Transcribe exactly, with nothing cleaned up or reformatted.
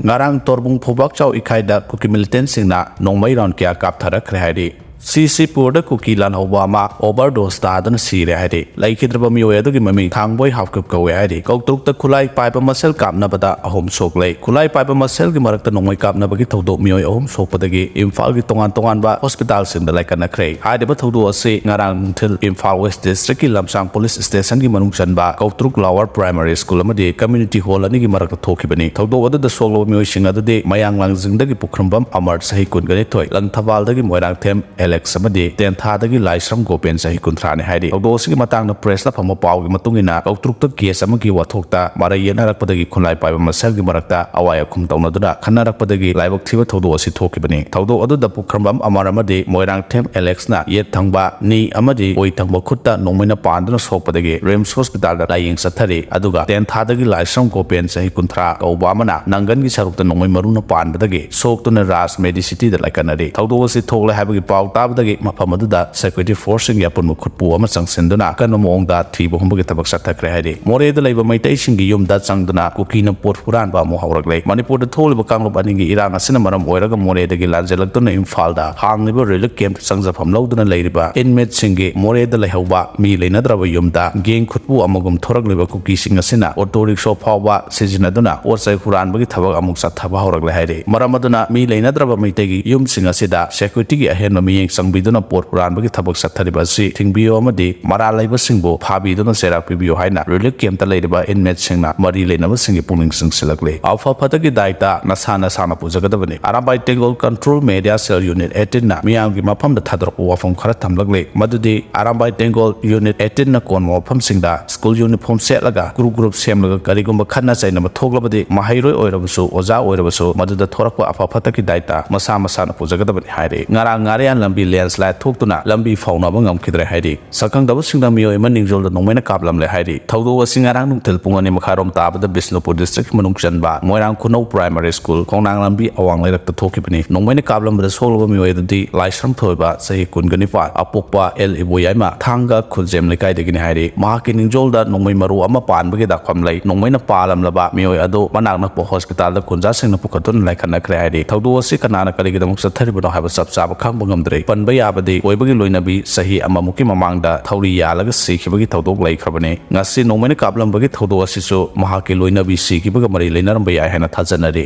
ꯉꯔꯥꯡ ꯇꯣꯔꯕꯨꯡ ꯐꯧꯕꯥꯛꯆꯥꯎ ꯏꯀꯥꯏꯗ ꯀꯨꯀꯤ ꯃꯤꯂꯤꯇꯦꯟꯁꯤꯡꯅ ꯅꯣꯡꯃꯩ ꯔꯥꯎꯟ ꯀꯌꯥ ꯀꯥꯞꯊꯔꯛꯈ꯭ꯔꯦ ꯍꯥꯏꯔꯤ꯫ ꯁꯤꯁꯤꯄꯨꯔꯗ ꯀꯨꯀꯤ ꯂꯥꯟꯍꯧꯕ ꯑꯃ ꯑꯣꯚꯔꯗꯣꯁ ꯇꯥꯗꯨꯅ ꯁꯤꯔꯦ ꯍꯥꯏꯔꯤ꯫ ꯂꯩꯈꯤꯗ꯭ꯔꯕ ꯃꯤꯑꯣꯏ ꯑꯗꯨꯒꯤ ꯃꯃꯤꯡ ꯊꯥꯡꯕꯣꯏ ꯍꯥꯞꯀꯞ ꯀꯧꯋꯦ ꯍꯥꯏꯔꯤ꯫ ꯀꯧꯇ꯭ꯔꯨꯛꯇ ꯈꯨꯠꯂꯥꯏ ꯄꯥꯏꯕ ꯃꯁꯦꯜ ꯀꯥꯞꯅꯕꯗ ꯑꯍꯨꯝ ꯁꯣꯛꯂꯦ꯫ ꯈꯨꯠꯂꯥꯏ ꯄꯥꯏꯕ ꯃꯁꯦꯜꯒꯤ ꯃꯔꯛꯇ ꯅꯣꯡꯃꯩ ꯀꯥꯞꯅꯕꯒꯤ ꯊꯧꯗꯣꯛ ꯃꯤꯑꯣꯏ ꯑꯍꯨꯝ ꯁꯣꯛꯄꯗꯒꯤ ꯏꯝꯐꯥꯜꯒꯤ ꯇꯣꯉꯥꯟ ꯇꯣꯉꯥꯟꯕ ꯍꯣꯁꯄꯤꯇꯥꯜꯁꯤꯡꯗ ꯂꯥꯏꯀꯠꯅꯈ꯭ꯔꯦ꯫ ꯍꯥꯏꯔꯤꯕ ꯊꯧꯗꯣꯛ ꯑꯁꯤ ꯉꯔꯥꯡ ꯅꯨꯡꯊꯤꯜ ꯏꯝꯐꯥꯜ ꯋꯦꯁ ꯗꯤꯁꯇ꯭ꯔꯤꯛꯀꯤ ꯂꯝꯁꯥꯡ ꯄꯨꯂꯤꯁ ꯁ꯭ꯇꯦꯁꯟꯒꯤ ꯃꯅꯨꯡ ꯆꯟꯕ ꯀꯧꯇ꯭ꯔꯨꯛ ꯂꯋꯥꯔ ꯄ꯭ꯔꯥꯏꯃꯥꯔꯤ ꯁ꯭ꯀꯨꯜ ꯑꯃꯗꯤ ꯀꯝꯃ꯭ꯌꯨꯅꯤꯇꯤ ꯍꯣꯜ ꯑꯅꯤꯒꯤ ꯃꯔꯛꯇ ꯊꯣꯛꯈꯤꯕꯅꯤ꯫ ꯊꯧꯗꯣꯛ ꯑꯗꯨꯗ ꯁꯣꯛꯂꯕ ꯃꯤꯑꯣꯏꯁꯤꯡ ꯑꯗꯨꯗꯤ ꯃꯌꯥꯡ ꯂꯥꯡꯖꯤꯡꯗꯒꯤ ꯄꯨꯈ꯭ꯔꯝꯕꯝ ꯑꯃꯔ ꯆꯍꯤ ꯀꯨꯟꯒ ꯅꯤꯊꯣꯏ, ꯂꯪꯊꯕꯥꯜꯗꯒꯤ ꯃꯣꯏꯔꯥꯡꯊꯦꯝ ꯑꯦꯂꯦꯛꯁ ꯑꯃꯗꯤ ꯇꯦꯟꯊꯥꯗꯒꯤ ꯂꯥꯏꯁ꯭ꯔꯝ ꯒꯣꯄꯦꯟ ꯆꯍꯤ ꯀꯨꯟꯊ꯭ꯔꯥꯅꯤ ꯍꯥꯏꯔꯤ꯫ ꯊꯧꯗꯣꯛ ꯑꯁꯤꯒꯤ ꯃꯇꯥꯡꯗ ꯄ꯭ꯔꯦꯁꯇ ꯐꯪꯕ ꯄꯥꯎꯒꯤ ꯃꯇꯨꯡ ꯏꯟꯅ ꯀꯧꯇ꯭ꯔꯨꯛꯇ ꯀꯦꯁ ꯑꯃꯒꯤ ꯋꯥꯊꯣꯛꯇ ꯃꯔꯩ ꯌꯦꯠꯅꯔꯛꯄꯗꯒꯤ ꯈꯨꯠꯂꯥꯏ ꯄꯥꯏꯕ ꯃꯁꯦꯜꯒꯤ ꯃꯔꯛꯇ ꯑꯋꯥꯏ ꯑꯈꯨꯝ ꯇꯧꯅꯗꯨꯅ ꯈꯟꯅꯔꯛꯄꯗꯒꯤ ꯂꯥꯏꯕꯛ ꯊꯤꯕ ꯊꯧꯗꯣꯛ ꯑꯁꯤ ꯊꯣꯛꯈꯤꯕꯅꯤ꯫ ꯊꯧꯗꯣꯛ ꯑꯗꯨꯗ ꯄꯨꯈ꯭ꯔꯝꯕꯝ ꯑꯃꯔ ꯑꯃꯗꯤ ꯃꯣꯏꯔꯥꯡꯊꯦꯝ ꯑꯦꯂꯦꯛꯁꯅ ꯌꯦꯠ ꯊꯪꯕ ꯅꯤ ꯑꯃꯗꯤ ꯑꯣꯏ ꯊꯪꯕ ꯈꯨꯠꯇ ꯅꯣꯡꯃꯩꯅ ꯄꯥꯟꯗꯨꯅ ꯁꯣꯛꯄꯗꯒꯤ ꯔꯤꯝꯁ ꯍꯣꯁꯄꯤꯇꯥꯜꯗ ꯂꯥꯌꯦꯡ ꯆꯠꯊꯔꯤ꯫ ꯑꯗꯨꯒ ꯇꯦꯟꯊꯥꯗꯒꯤ ꯂꯥꯏꯁ꯭ꯔꯝ ꯒꯣꯄꯦꯟ ꯆꯍꯤ ꯀꯨꯟꯊ꯭ꯔꯥ ꯀꯧꯕ ꯑꯃꯅ ꯅꯪꯒꯟꯒꯤ ꯁꯔꯨꯛꯇ ꯅꯣꯡꯃꯩ ꯃꯔꯨꯅ ꯄꯥꯟꯕꯗꯒꯤ ꯁꯣꯛꯇꯨꯅ ꯔꯥꯖ ꯃꯦꯗꯤꯁꯤꯇꯤꯗ ꯂꯥꯏꯀꯠꯅꯔꯤ꯫ ꯊꯧꯗꯣꯛ ꯑꯁꯤ ꯊꯣꯛꯂꯦ ꯍꯥꯏꯕꯒꯤ ꯄꯥꯎ ꯇꯥꯕꯗꯒꯤ ꯃꯐꯝ ꯑꯗꯨꯗ ꯁꯦꯀ꯭ꯌꯨꯔꯤꯇꯤ ꯐꯣꯔꯁꯁꯤꯡꯒꯤ ꯑꯄꯨꯟꯕ ꯈꯨꯠꯄꯨ ꯑꯃ ꯆꯪꯁꯤꯟꯗꯨꯅ ꯑꯀꯟꯕ ꯃꯑꯣꯡꯗ ꯊꯤꯕ ꯍꯨꯝꯕꯒꯤ ꯊꯕꯛ ꯆꯠꯊꯈ꯭ꯔꯦ ꯍꯥꯏꯔꯤ꯫ ꯃꯣꯔꯦꯗ ꯂꯩꯕ ꯃꯩꯇꯩꯁꯤꯡꯒꯤ ꯌꯨꯝꯗ ꯆꯪꯗꯨꯅ ꯀꯨꯀꯤꯅ ꯄꯣꯠ ꯍꯨꯔꯥꯟꯕ ꯑꯃꯨꯛ ꯍꯧꯔꯛꯂꯦ꯫ ꯃꯅꯤꯄꯨꯔꯗ ꯊꯣꯛꯂꯤꯕ ꯀꯥꯡꯂꯨꯞ ꯑꯅꯤꯒꯤ ꯏꯔꯥꯡ ꯑꯁꯤꯅ ꯃꯔꯝ ꯑꯣꯏꯔꯒ ꯃꯣꯔꯦꯗꯒꯤ ꯂꯥꯟꯖꯦꯜꯂꯛꯇꯨꯅ ꯏꯝꯐꯥꯜꯗ ꯍꯥꯡꯂꯤꯕ ꯔꯤꯂꯤꯐ ꯀꯦꯝꯞꯇ ꯆꯪꯖꯐꯝ ꯂꯧꯗꯨꯅ ꯂꯩꯔꯤꯕ ꯏꯟꯃꯦꯠꯁꯤꯡꯒꯤ ꯃꯣꯔꯦꯗ ꯂꯩꯍꯧꯕ ꯃꯤ ꯂꯩꯅꯗ꯭ꯔꯕ ꯌꯨꯝꯗ ꯒꯦꯡ ꯈꯨꯠꯄꯨ ꯑꯃꯒꯨꯝ ꯊꯣꯔꯛꯂꯤꯕ ꯀꯨꯀꯤꯁꯤꯡ ꯑꯁꯤꯅ ꯑꯣꯇꯣ ꯔꯤꯛꯁꯣ ꯐꯥꯎꯕ ꯁꯤꯖꯤꯟꯅꯗꯨꯅ ꯄꯣꯠ ꯆꯩ ꯍꯨꯔꯥꯟꯕꯒꯤ ꯊꯕꯛ ꯑꯃꯨꯛ ꯆꯠꯊꯕ ꯍꯧꯔꯛꯂꯦ ꯍꯥꯏꯔꯤ꯫ ꯃꯔꯝ ꯑꯗꯨꯅ ꯃꯤ ꯂꯩꯅꯗ꯭ꯔꯕ ꯃꯩꯇꯩꯒꯤ ꯌꯨꯝꯁꯤꯡ ꯑꯁꯤꯗ ꯁꯦꯀ꯭ꯌꯨꯔꯤꯇꯤꯒꯤ ꯑꯍꯦꯟꯕ ꯃꯤꯠꯌꯦꯡ ꯆꯪꯕꯤꯗꯨꯅ ꯄꯣꯠ ꯍꯨꯔꯥꯟꯕꯒꯤ ꯊꯕꯛ ꯆꯠꯊꯔꯤꯕ ꯑꯁꯤ ꯊꯤꯡꯕꯤꯌꯨ ꯑꯃꯗꯤ ꯃꯔꯥꯜ ꯂꯩꯕꯁꯤꯡꯕꯨ ꯐꯥꯕꯤꯗꯨꯅ ꯆꯩꯔꯥꯛ ꯄꯤꯕꯤꯌꯨ ꯍꯥꯏꯅ ꯔꯤꯂꯤꯐ ꯀꯦꯝꯞꯇ ꯂꯩꯔꯤꯕ ꯏꯟꯃꯦꯠꯁꯤꯡꯅ ꯃꯔꯤ ꯂꯩꯅꯕꯁꯤꯡꯒꯤ ꯄꯨꯛꯅꯤꯡ ꯆꯤꯡꯁꯤꯜꯂꯛꯂꯤ꯫ ꯑꯐ ꯐꯠꯇꯒꯤ ꯗꯥꯏꯇ ꯅꯁꯥ ꯅꯁꯥꯅ ꯄꯨꯖꯒꯗꯕꯅꯤ꯫ ꯑꯔꯥꯝꯕꯥꯏ ꯇꯦꯡꯒꯣꯜ ꯀꯟꯇ꯭ꯔꯣꯜ ꯃꯦꯗꯤꯌꯥ ꯁꯦꯜ ꯌꯨꯅꯤꯠ ꯑꯩꯠꯇꯤꯟꯅ ꯃꯤꯌꯥꯝꯒꯤ ꯃꯐꯝꯗ ꯊꯥꯗꯣꯔꯛꯄ ꯋꯥꯐꯝ ꯈꯔ ꯊꯝꯂꯛꯂꯤ꯫ ꯃꯗꯨꯗꯤ ꯑꯔꯥꯝꯕꯥꯏ ꯇꯦꯡꯒꯣꯜ ꯌꯨꯅꯤꯠ ꯑꯩꯠꯇꯤꯟꯅ ꯀꯣꯟꯕ ꯃꯐꯝꯁꯤꯡꯗ ꯁ꯭ꯀꯨꯜ ꯌꯨꯅꯤꯐꯣꯔꯝ ꯁꯦꯠꯂꯒ ꯒ꯭ꯔꯨꯞ ꯒ꯭ꯔꯨꯞ ꯁꯦꯝꯂꯒ ꯀꯔꯤꯒꯨꯝꯕ ꯈꯠꯅ ꯆꯩꯅꯕ ꯊꯣꯛꯂꯕꯗꯤ ꯃꯍꯩꯔꯣꯏ ꯑꯣꯏꯔꯕꯁꯨ, ꯑꯣꯖꯥ ꯑꯣꯏꯔꯕꯁꯨ ꯃꯗꯨꯗ ꯊꯣꯔꯛꯄ ꯑꯐ ꯐꯠꯇꯒꯤ ꯗꯥꯏꯇ ꯃꯁꯥ ꯃꯁꯥꯅ ꯄꯨꯖꯒꯗꯕꯅꯤ ꯍꯥꯏꯔꯤ꯫ ꯉꯔꯥꯡ ꯉꯥꯔꯤꯌꯥꯟ ꯂꯝꯕꯤ ꯂꯦꯟꯁꯂꯥꯏꯠ ꯊꯣꯛꯇꯨꯅ ꯂꯝꯕꯤ ꯐꯥꯎꯅꯕ ꯉꯝꯈꯤꯗ꯭ꯔꯦ ꯍꯥꯏꯔꯤ꯫ ꯁꯛꯈꯪꯗꯕꯁꯤꯡꯅ ꯃꯤꯑꯣꯏ ꯑꯃ ꯅꯤꯡꯖꯣꯜꯗ ꯅꯣꯡꯃꯩꯅ ꯀꯥꯞꯂꯝꯂꯦ ꯍꯥꯏꯔꯤ꯫ ꯊꯧꯗꯣꯛ ꯑꯁꯤ ꯉꯔꯥꯡ ꯅꯨꯡꯊꯤꯜ ꯄꯨꯡ ꯑꯅꯤ ꯃꯈꯥꯏꯔꯣꯝ ꯇꯥꯕꯗ ꯕꯤꯁꯅꯨꯄꯨꯔ ꯗꯤꯁꯇ꯭ꯔꯤꯛꯀꯤ ꯃꯅꯨꯡ ꯆꯟꯕ ꯃꯣꯏꯔꯥꯡ ꯈꯨꯅꯧ ꯄ꯭ꯔꯥꯏꯃꯥꯔꯤ ꯁ꯭ꯀꯨꯜ ꯈꯣꯡꯅꯥꯡ ꯂꯝꯕꯤ ꯑꯋꯥꯡ ꯂꯩꯔꯛꯇ ꯊꯣꯛꯈꯤꯕꯅꯤ꯫ ꯅꯣꯡꯃꯩꯅ ꯀꯥꯞꯂꯝꯕꯗ ꯁꯣꯛꯂꯕ ꯃꯤꯑꯣꯏ ꯑꯗꯨꯗꯤ ꯂꯥꯏꯁ꯭ꯔꯝ ꯊꯣꯏꯕ, ꯆꯍꯤ ꯀꯨꯟꯒ ꯅꯤꯄꯥꯟ, ꯑꯄꯣꯛꯄ ꯑꯦꯜ ꯏꯕꯣꯌꯥꯏꯃ, ꯊꯥꯡꯒ ꯈꯨꯜꯖꯦꯝ ꯂꯩꯀꯥꯏꯗꯒꯤꯅꯤ ꯍꯥꯏꯔꯤ꯫ ꯃꯍꯥꯛꯀꯤ ꯅꯤꯡꯖꯣꯜꯗ ꯅꯣꯡꯃꯩ ꯃꯔꯨ ꯑꯃ ꯄꯥꯟꯕꯒꯤ ꯗꯥꯛꯐꯝ ꯂꯩ꯫ ꯅꯣꯡꯃꯩꯅ ꯄꯥꯜꯂꯝꯂꯕ ꯃꯤꯑꯣꯏ ꯑꯗꯨ ꯃꯅꯥꯛ ꯅꯛꯄ ꯍꯣꯁꯄꯤꯇꯥꯜꯗ ꯈꯨꯟꯖꯥꯁꯤꯡꯅ ꯄꯨꯈꯠꯇꯨꯅ ꯂꯥꯏꯀꯠꯅꯈ꯭ꯔꯦ ꯍꯥꯏꯔꯤ꯫ ꯊꯧꯗꯣꯛ ꯑꯁꯤ ꯀꯅꯥꯅ ꯀꯔꯤꯒꯤꯗꯃꯛ ꯆꯠꯊꯔꯤꯕꯅꯣ ꯍꯥꯏꯕ ꯆꯞ ꯆꯥꯕ ꯈꯪꯕ ꯉꯝꯗ꯭ꯔꯤ꯫ ꯄꯟꯕ ꯌꯥꯕꯗꯤ ꯑꯣꯏꯕꯒꯤ ꯂꯣꯏꯅꯕꯤ ꯆꯍꯤ ꯑꯃꯃꯨꯛꯀꯤ ꯃꯃꯥꯡꯗ ꯊꯧꯔꯤ ꯌꯥꯜꯂꯒ ꯁꯤꯈꯤꯕꯒꯤ ꯊꯧꯗꯣꯛ ꯂꯩꯈ꯭ꯔꯕꯅꯤ꯫ ꯉꯁꯤ ꯅꯣꯡꯃꯩꯅ ꯀꯥꯞꯂꯝꯕꯒꯤ ꯊꯧꯗꯣꯛ ꯑꯁꯤꯁꯨ ꯃꯍꯥꯛꯀꯤ ꯂꯣꯏꯅꯕꯤ ꯁꯤꯈꯤꯕꯒ ꯃꯔꯤ ꯂꯩꯅꯔꯝꯕ ꯌꯥꯏ ꯍꯥꯏꯅ ꯊꯥꯖꯅꯔꯤ꯫